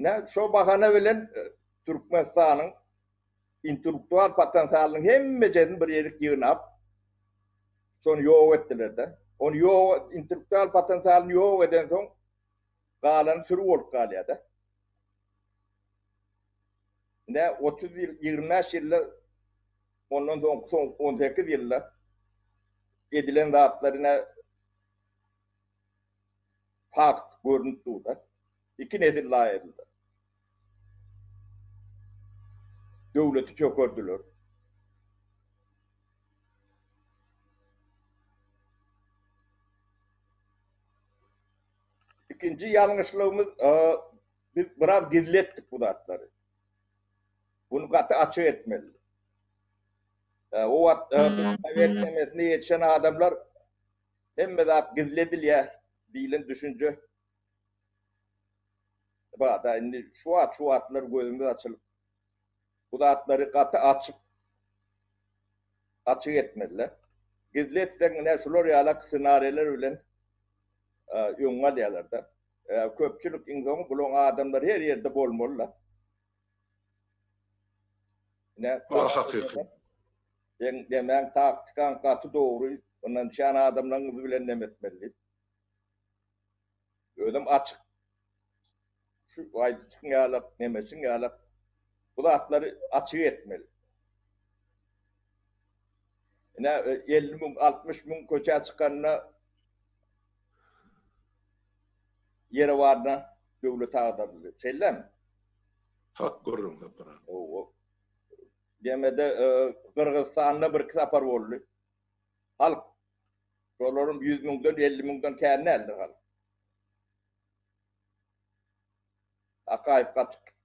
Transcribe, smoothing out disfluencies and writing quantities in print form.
Ine, şo bahana bilen Türkmenistanyň intellektual potensialynyň hemmejesini bir ýerik ýygnap, şony ýok etdiler-de. Ony ýok, intellektual potensialyny ýok edensoň, galany süri bolup galýar-da. Ine, 30 ýyl, 25 ýylda, ondan soňky soňky 18 ýylda edilen zatlar ine fakt görnüp dur-da. Iki nesil laýyryldy. Döwleti çökerdiler. Ikinji ýalňyşlygymyz biz biraz gizli etdik bu zatlary. Bunu gaty açyk etmeli. O wagt sowet nemesinde ýetişen adamlar hemme zat gizli edilýär diýlen düşünje bar-da. Indi şu wagt şu wagtlar gözümiz açylyp bu zatlary gaty açyk açyk etmeliler. Gizli etseň ine şular ýalak ssenariýalar bilen öňüňi alýarlar-da. Köpçülik iň soňy bulaň adamlary her ýerde bolmaly-da. Ine, Bu hakyky. Seň demäň taktikaň gaty dogry, ynançýan adamlaryňyz bilen neme etmeli diýip. Özem açyk. Şu aýdyşyň ýalak, nemeşiň ýalak bu zatlary açyk etmeli. Ine, 50 müň, 60 müň köçä çykanda Ýerewanda döwlet agdaryldy. Şeýlemi? Hak gürrüň Sapar aga. Hawa. Demede Gyrgyzystanda birki sapar boldy. Halk. Şolaryň 100 müňden, 50 müňden kän däldir halk. Akaýew gaçyp gitdi.